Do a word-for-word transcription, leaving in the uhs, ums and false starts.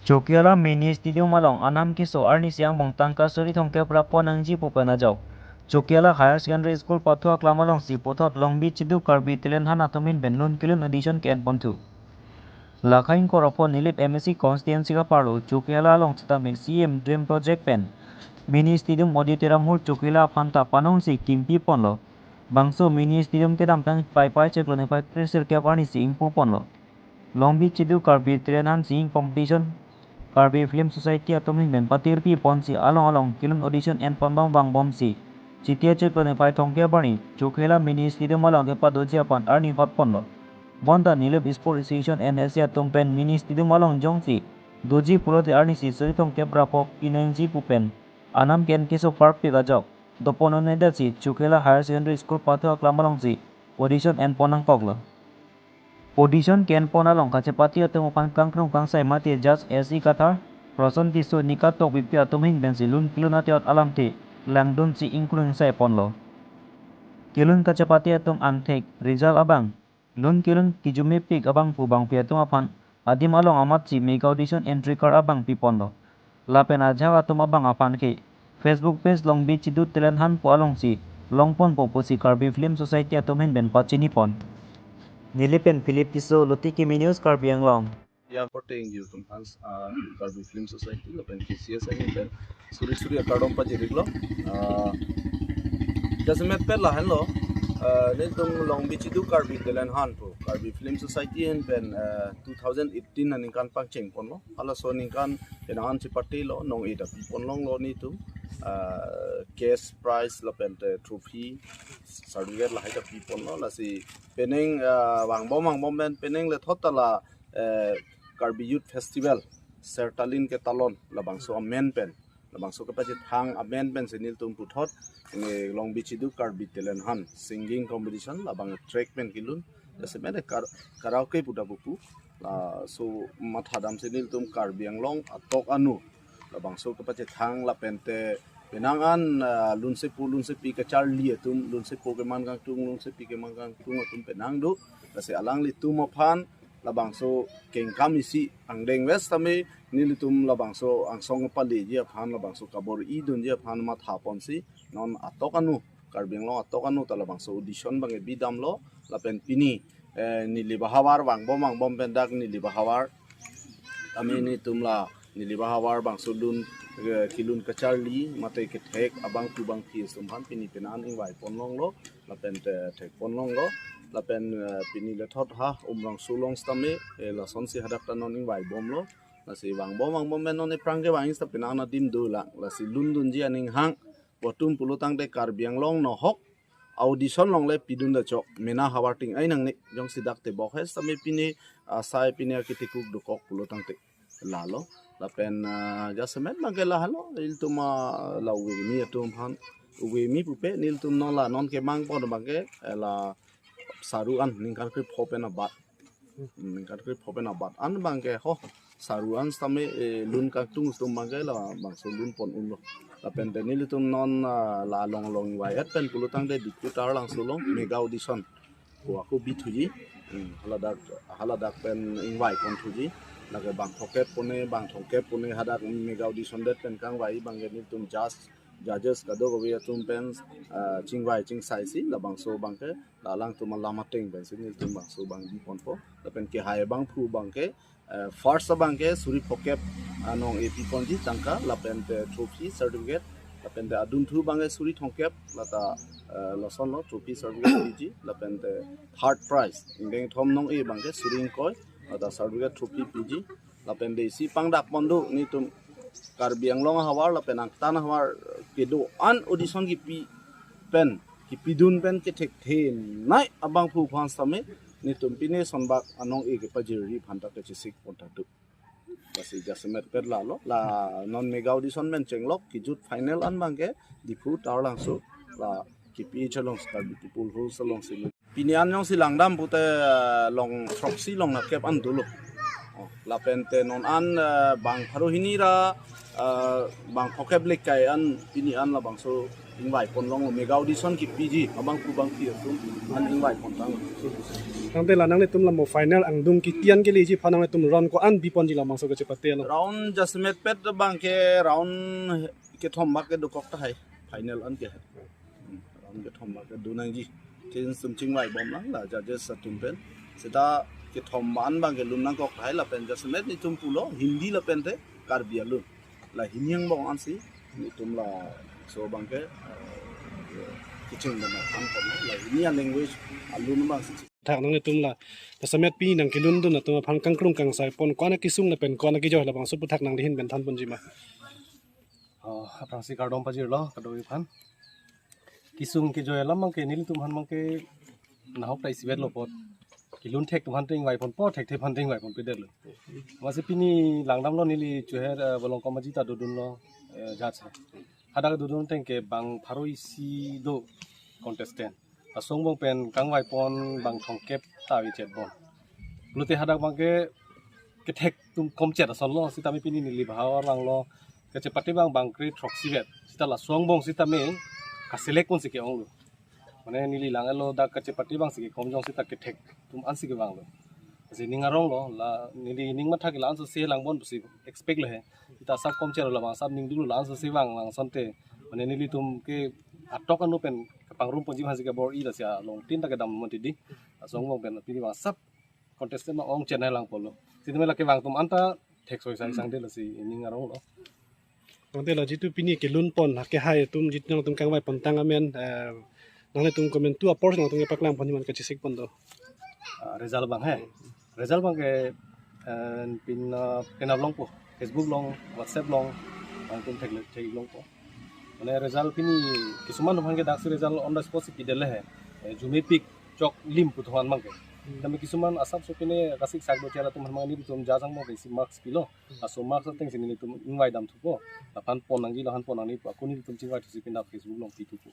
Chokihola Mini Stadium along anam keso arnisi angbong tangka suri thomkep ra pon nangji pu pen ajok Chokihola Higher Secondary School pathu aklam alongsi puthot Longbi Chiduk Karbi Talent Hunt atum ahin pen lun kelun audition ke-en ponthu. Lakha ingkoi ra pho Nilip M A C constituency kaparlo Chokihola along sitame C M Dream Project pen Mini Stadium Auditorium Hall Chokihola aphan ta panongsi kimpi ponlo. Bangso Mini Stadium kedamtang Paipai chiklo niphai kresirkep arnisi ingpu ponlo. Longbi Chiduk Karbi Talent Hunt Singing Competition Karbi Film Society atum ahin pen patirpi ponsi along along kelun audition en ponbom vangbomsi Chiti achiklo niphai thomkep arni Chokihola Mini Stadium along kepadoji aphan arni hot ponlo. Bonta Nilip Sport Association N S A atum pen Mini Stadium along jongsi doji pulote arnisi suri thomkep ra pho pi nangji pu pen anam ke-en keso parpik ajok dopon un-edetsi Chokihola Higher Secondary School pathu aklam alongsi audition en pon nangkoklo. Audition ke-en pon along kachepate atum aphan kangkrung kangsai mate Judge S E Kathar, Roson Tisso, Nika Tokbipi atum ahin pensi lun kelun ate-ot alamthe langdunsi ingkrung ingsai ponlo. Kelun kachepate atum angthek, result abang, lun kelun kejumepik abangphu bangpi atum aphan adim along amatsi mega audition entry card abang pi ponlo. Lapen ajahak atum abang aphan ke Facebook page Longbi Chiduk Talent Hunt pu alongsi long ponpo pusi Karbi Film Society atum ahin pen pachini pon. Nilip pen Philip Tisso, Lotiki Mini News, Karbi Anglong. Yang korte ingjir atum aphan, ah, Karbi Film Society lapen K C S ahin pen suri suri akardom pajir-iklo. Ah, jasemet pen lahenlo, ah, nelitum Longbi Chiduk Karbi Talent Hunt pu Karbi Film Society ahin pen, ah, two thousand eighteen aningkan pangcheng ponlo. Halaso aningkan penang an chepatelo, nong-e ta pi pon longlo nelitum, ah, cash prize lapen te trophy, certificate lahai ta pi ponlo. Lasi penang, ah, vangbom vangbom pen penang lethot ta la, eh, Karbi Youth Festival Sertalin Ketalon labangso amen pen, labangso kepachethang amen pensi nelitum puthot, eh, Longbi Chiduk Karbi Talent Hunt Singing Competition labang track pen kelun. Jasemet kar-, karaoke pu ta pupu. Laso mathadamsi nelitum Karbi Anglong atok anu labangso kepachethang lapen te penang an, ah, lunsepo lunsepi kacharli atum, lunsepo keman kangtung, lunsepi keman kangtung atum penang do. Lasi alanglitum aphan labangso kengkam isi angdeng ves tame nelitum labangso angsong paleji aphan, labangso kabor-i dunji aphan matha ponsi non atok anu, Karbi Anglong atok anu ta labangso audition abang bidamlo. Lapen pini, eh, Nilip ahavar vangbom vangbom pen dak Nilip ahavar tame nelitum la Nilip ahavar bangso lun, eh, kelun kacharli mate kethek abangphu bangpi atum aphan pini penang an ingvai pon longlo lapen te thek pon longlo. Lapen, eh, pini lethot ha Umrangso along sitame, eh, lasonsi hadak ta non ingvai bomlo. Lasi vangbom vangbom pen non ephrang kevang sita penang an adim dolang. Lasi lun dunji aning hang, botum pulo tangte Karbi Anglong nohok audition along le pidun da chok, mena havar ting ai nangne, jongsi dak tebok he sitame pini, ah, sai pini akitikuk dokok pulo tangte lalo. Lapen, ah, jasemet abang ke lahelo, ilitum, ah, la uwe kimi atum aphan, uwe kimi pupe nelitum non la non kemang pon abang ke, eh, la saru an ningkan krepho pen abat. Hmm, ningkan krepho pen abat an abang ke ho, saru an sitame, eh, lun kangtung atum abang ke labangso lun pon unlo. Lapen te nelitum non, ah, la along along ingvai-et pen pulo tangte Diphu Taralangso along mega audition ko ako bithuji. Hmm, haladak, haladak pen ingvai ponthuji. Lake bang thomkep pone, bang thomkep pone hadak mega audition det pen kangvai abang ke nelitum judge, judges kadokave atum pen, ah, chingvai chingsaisi labangso abang ke la alangtum alam ateng pensi nelitum bangso abang bi ponpo. Lapen kehai abangphu abang ke, eh, first abang ke suri phokep, ah, nong-e pi ponji tangka lapen te trophy certificate, lapen te adunthu abang ke suri thomkep lata, eh, lasonlo trophy certificate piji, lapen te third prize ingdeng thom nong-e abang ke suri ingkoi lata certificate trophy piji. Lapen te isi pangdak pon do nelitum Karbi Anglong ahavar lapen angtan ahavar kedo-an audition kipi pen, kipidun pen kethekthe nai abangphu aphan sitame nelitum pine sonbak anong-e kepajirri aphan ta kachesik pon tadu. Lasi jasemet pen lalo, la non mega audition pen chenglok kejut final an abang ke Diphu Taralangso la K P H along Karbi People House alongsi. Pini an jongsi langdam pute, eh, long throksi long nerkep an dolo. Oh, lapen te non an, eh, bang pharo hini ra, eh, bang phokep lekai an pini an labangso Ingvai pon long mega audition kipiji abang kubang pi atum an ingvai pon tang. Tangte la nanglitum la mo final angdung kitian keleji aphan nanglitum round ko-an biponji labangso kachepate lo? Round jasemet pet abangke round kethom mak ke dokok tahai final an ke. Hmm, round kethom mak ke do nangji. Tin sum chingvai bom lang la judges atum pen. Seta kethom an abangke lun nangkok tahai lapen jasemet netum pulo Hindi lapen te Karbi alun. La hini angbong ansi netum laso abangke, eh, kecheng dan aphan pon la hini a-language alun abangsi. Thak nanglitum la jasemet pi nangkelundun atum aphan kangkrung kangsai pon ko-an akesung lapen ko-an akejoi labangso aputhak nangli ahin pen thanponji ma? Oh, aphrangsi kardom pajirlo kadokave aphan. Kesung kejoi alam abangke nelitum aphan abangke nahok ta isivet lo apot. Kelun thek atum aphan te ingvai ponpo, thekthe aphan te ingvai ponpedet lo. Amatsi pini langdamlo neli choher, eh, Volongkom Aji ta dodunlo, eh, judge. Hadak dodun ateng ke bang pharo isi do contestant. Laso angbong pen kangvai pon bang thomkep ta avechet bon. Pulote hadak abangke kethek atum komchet asonlo, sitame pini neli bahar langlo. Kachepate abang bang kre throksi vet. Seta laso angbong sitame kaselect ponsi ke-onglo. Mane neli lang-etlo dak kachepate abangsi kekom jongsi ta kethek atum ansi kevanglo. Lasi ning aronglo, la neli ning matha ke la-an sose lang bon pusi expect lo he. Seta asap komchet lo, labang asap ning dolo, la-an sose vang vang asonte. Mane nelitum ke atok anu pen kepangrum ponji aphansi kebor-i, lasi along tin ta kedam mati di. Laso angbong pen pini abang asap contestant ma-ong chenai lang polo. Sitame la kevang atum anta thek soi sai sang de, lasi ning aronglo. Tangte la jitu pini kelun pon, hake hai atum jitu nangtum kangvai pon tang amen, eh, nanglitum komantu apor nangtum kepaklang ponji ma kachesik pon do? Ah, result abang he. Result abangke, eh, pin, ah, pin up longpo. Facebook along, WhatsApp along, nangtum thek le, thek longpo. Mane result pini kisuman atum aphan ke daksi result on the spot si pidetlo he. Eh, jumepik choklim pu atum aphan abangke. Tame kisuman asap so pine kasik sak do chela atum aphan abang nelitum judge angbong pensi marks pilo. Laso marks atengsi nelitum ingvai dam thupo. Laphan pon nangji, laphan pon nangji pu ako nelitum chingvai thusi pinda Facebook along pi thupo.